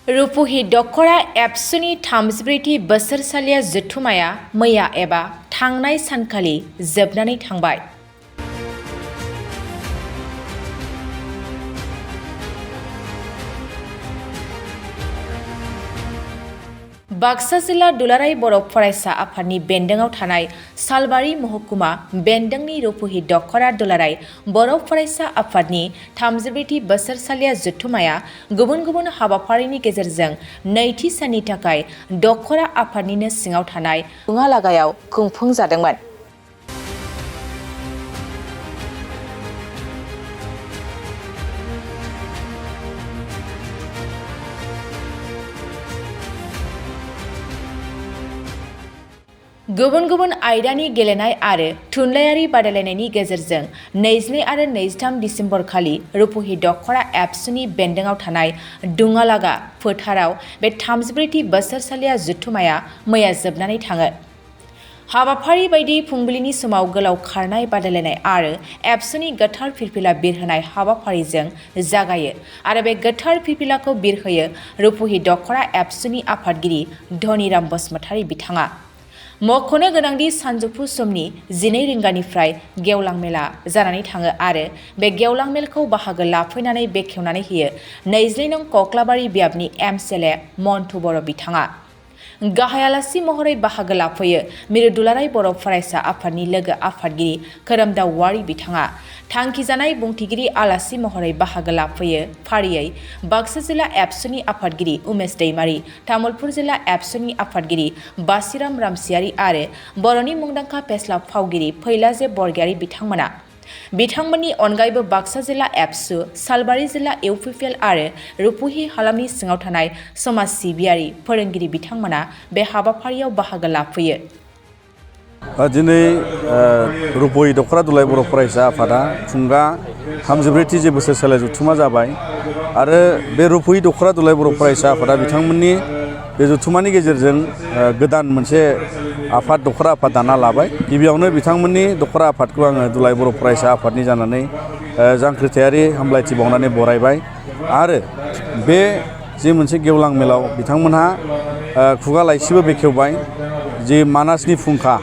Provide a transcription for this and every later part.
रुपुहि दख'रा एबसुनि 34थि बोसोरसालिया जथुमाया मैया एबा थांनाय सानखालि जोबनानै थांबाय। बाक्सा जिल्ला दुलाराय बर' फरायसा आफादनि बेन्दोङाव थानाय सालबारि महकुमा बेन्दोंनि रुपुहि दख'रा दुलाराय बर' फरायसा आफादनि 34थि बोसोरसालिया जथुमाया गुबुन गुबुन हाबाफारिनि गेजेरजों नैथि साननि थाखाय दख'रा आफादनिनो सिङाव थानाय दुङालागायाव खुंफुंजादोंमोन। गुबुन गुबुन आयदानि गेलेनाय आरो थुनलाइयारि बादायलायनायनि गेजेरजों 22 आरो 23 दिसेम्बर खालि रुपुहि दख'रा एबसुनि बेन्दोङाव थानाय दुङालागा फोथाराव बे 34थि बोसोरसालिया जथुमाया मैया जोबनानै थाङो। हाबाफारि बायदि फुंबिलिनि समाव गोलाव खारनाय बादायलायनाय आरो एबसुनि गोथार फिरफिला बिरहोनाय हाबाफारिजों जागायो आरो बे गोथार फिरफिलाखौ बिरहोयो रुपुहि दख'रा एबसुनि आफादगिरि धनिराम बसुमतारी बिथाङा। मख'नो गोनांदि सानजौफु समनि 12 रिंगानिफ्राय गेवलां मेला जानानै थाङो आरो बे गेवलां मेलखौ बाहागो लाफैनानै बेखेवनानै होयो 22 नं कक्लाबारि बियाबनि एमसिएलए मन्टु बर' बिथाङा। गाहाय आलासि महरै बाहागो लाफैयो मिरु दुलाराय बर' फरायसा आफादनि लोगो आफादगिरि खोरोमदाव वारि बिथाङा। थांखिजानाय बुंथिगिरि आलासि महरै बाहागो लाफैयो फारियै बाक्सा जिल्ला एबसुनि आफादगिरि उमेश दैमारी, तामुलपुर जिल्ला एबसुनि आफादगिरि बासिराम रामसियारि आरो बर'नि मुंदांखा फेस्ला फावगिरि फैलाजे बरगयारी बिथांमोना। बिथांमोननि अनगायैबो बाक्सा जिल्ला एबसु, सालबारि जिल्ला इउपिपिएल आरो रुपुहि हालामनि सिङाव थानाय समाज सिबियारि फोरोंगिरि बिथांमोना बे हाबाफारियाव बाहागो लाफैयो। दिनै रुपुहि दख'रा दुलाराय बर' फरायसा आफादा थुंगा 34थि जे बोसोरसालिया जथुमा जाबाय आरो बे रुपुहि दख'रा दुलाराय बर' फरायसा आफादा बिथांमोननि बे जथुमानि गेजेरजों गोदान मोनसे आफाद दख'रा आफाद दाना लाबाय। गिबियावनो बिथांमोननि दख'रा आफादखौ आङो दुलाराय बर' फरायसा आफादनि जानानै जांख्रिथायारि हामलायथि बावनानै बरायबाय आरो बे जे मोनसे गेवलां मेलाव बिथांमोनहा खुगा लाइसिबो बेखेवबाय जे मानासनि फुंखा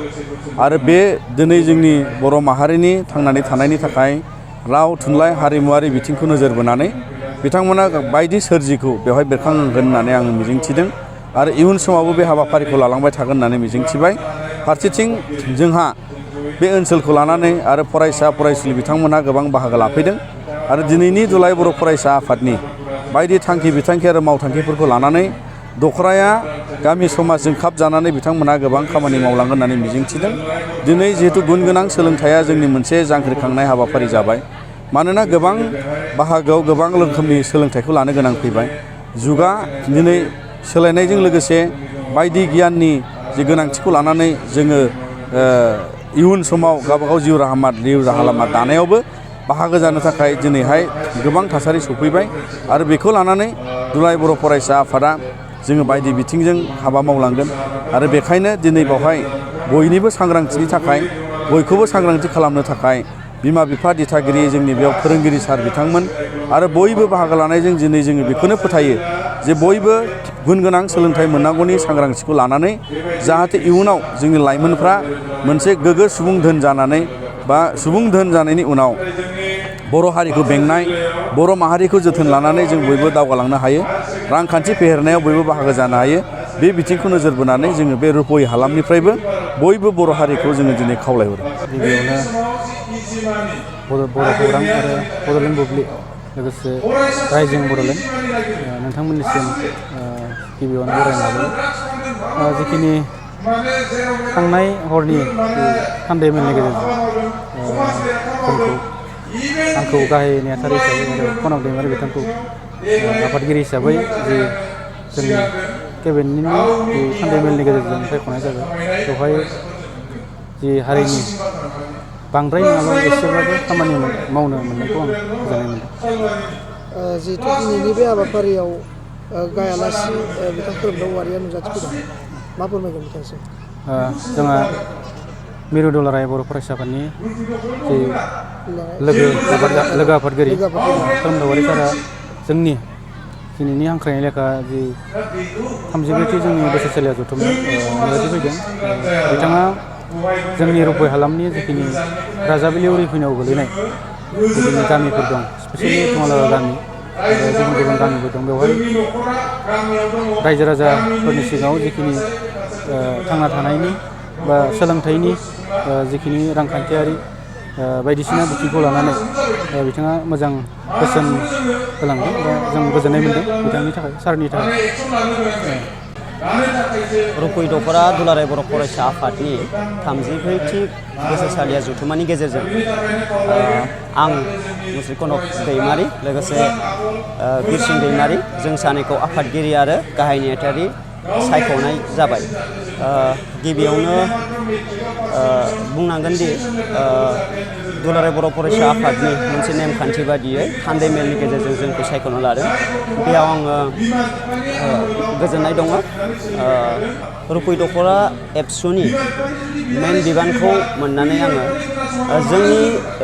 आरो बे दिनै जोंनि बर' माहारिनि थांनानै थानायनि थाखाय राव थुनलाइ हारिमुवारि बिथिंखौ नोजोर बोनानै बिथांमोना बायदि सोरजिखौ बेवहाय बेरखांहोगोन होननानै आङो मिजिंथिदों आरो इयुन समावबो बे हाबाफारिखौ लालांबाय थागोन होननानै मिजिंथिबाय। फारसेथिं जोंहा बे ओनसोलखौ लानानै आरो फरायसा फरायसुलि बिथांमोनहा गोबां बाहागो लाफैदों आरो दिनैनि दुलाराय बर' फरायसा आफादनि बायदि थांखि बिथांखि आरो मावथांखिफोरखौ लानानै दख'राया गामि समाजजों खाब जानानै बिथांमोनहा गोबां खामानि मावलांगोन होननानै मिजिंथिदों। दिनै जिहेतु गुन गोनां सोलोंथाइया जोंनि मोनसे जांख्रिखांनाय हाबाफारि जाबाय, मानोना गोबां बाहागोआव गोबां रोखोमनि सोलोंथाइखौ लानो गोनां फैबाय। जुगा दिनै सोलायनायजों लोगोसे बायदि गियाननि जे गोनांथिखौ लानानै जोङो इयुन समाव गावबागाव जिउ राहा लामा दानायावबो बाहागो जानो थाखाय दिनैहाय गोबां थासारि सफैबाय आरो बेखौ लानानै दुलाराय बर' फरायसा आफादा जोङो बायदि बिथिंजों हाबा मावलांगोन आरो बेखायनो दिनै बावहाय बयनिबो सांग्रांथिनि थाखाय बयखौबो सांग्रांथि खालामनो थाखाय बिमा बिफा दिथागिरि जोंनि बेयाव फोरोंगिरि सार बिथांमोन आरो बयबो बाहागो लानायजों दिनै जोङो बेखौनो फोथायो जे बयबो गुन गोनां सोलोंथाइ मोननांगौनि सांग्रांथिखौ लानानै जाहाथे इयुनाव जोंनि लाइमोनफ्रा मोनसे गोग्गो सुबुं धोन जानानै बा सुबुं धोन जानायनि उनाव बर' हारिखौ बेंनाय, बर' माहारिखौ जोथोन लानानै जों बयबो दावगालांनो हायो, रांखान्थि फेहेरनायाव बयबो बाहागो जानो हायो। बे बिथिंखौ नोजोर बोनानै जोङो बे रुपुहि हालामनिफ्रायबो बयबो बर' हारिखौ जोङो दिनै खावलायहरो। गिबियावनो बर' खौरां आरो बड'लेण्ड बुब्लि लोगोसे रायजों बड'लेण्ड नोंथांमोननिसिम गिबियावनो बरायना लाबाय। जिखिनि थांनाय हरनि थान्दै मेलनि गेजेरजों आंखौ गाहाय नेहाथारि हिसाबै आरो कनक दैमारि बिथांखौ आफादगिरि हिसाबै जि जोंनि केबिनेटनि थान्दै मेलनि गेजेरजों सायख'नाय जाबाय। बेवहाय जि हारिनि बांद्राय नङाब्ला एसेब्लाबो खामानि मावनो मोननायखौ आं गोजोननाय मोनदों। जिहेतु दिनैनि बे हाबाफारियाव गाहाय आलासि बिथां खोरोमदाव वारिया नुजाथिफैदों, मा फोरमायगोन बिथांसिम? जोंहा मिरु दुलाराय बर' फरायसा आफादनि जि लोगो आफादगिरि खोरोमदाव वारि सारा जोंनि दिनैनि हांख्रायनाय लेखा जि 34थि जोंनि बोसोरसालिया जथुमनाय नुजाथि फैदों बिथाङा जोंनि रुप'इ हालामनि जिखिनि राजाबिलि उरिफिनाव गोलैनाय जिखिनि गामिफोर दं स्पेसियेलि थंलागा गामि आरो गुबुन गुबुन गामिफोर दं बेवहाय रायजो राजाफोरनि सिगाङाव जिखिनि थांना थानायनि बा सोलोंथाइनि जिखिनि रांखान्थियारि बायदिसिना बिथिंखौ लानानै बिथाङा मोजां बोसोन होलांदों बा जों गोजोननाय मोनदों बिथांनि थाखाय सारनि थाखाय। रुप'इ दख'रा दुलाराय बर' फरायसा आफादनि 34थि बोसोरसालिया जथुम्मानि गेजेरजों आं मुस्रि कनक दैमारि लोगोसे बिरसिं दैमारि जों सानैखौ आफादगिरि आरो गाहाय नेहाथारि सायख'नाय जाबाय। गिबियावनो बुंनांगोन दि दुलाराय बर' फरायसा आफादनि मोनसे नेमखान्थि बादियै थान्दै मेलनि गेजेरजों जोंखौ सायख'नो लादों। बेयाव आङो गोजोननाय दङ। रुप'इ दख'रा एबसुनि मेन बिबानखौ मोननानै आङो जोंनि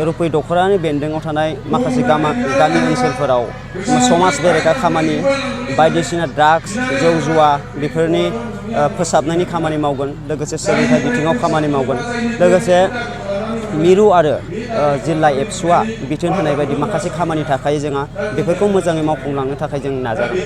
रुप'इ दख'रानि बेन्दोङाव थानाय माखासे गामि ओनसोलफोराव समाज बेरेखा खामानि बायदिसिना ड्राग्स जौ जुवा बेफोरनि फोसाबनायनि खामानि मावगोन लोगोसे सोलोंथाइ बिथिङाव खामानि मावगोन लोगोसे मिरु आरो जिल्ला एबसुआ बिथोन होनाय बायदि माखासे खामानि थाखाय जोंहा बेफोरखौ मोजाङै मावफुंलांनो थाखाय जों नाजागोन।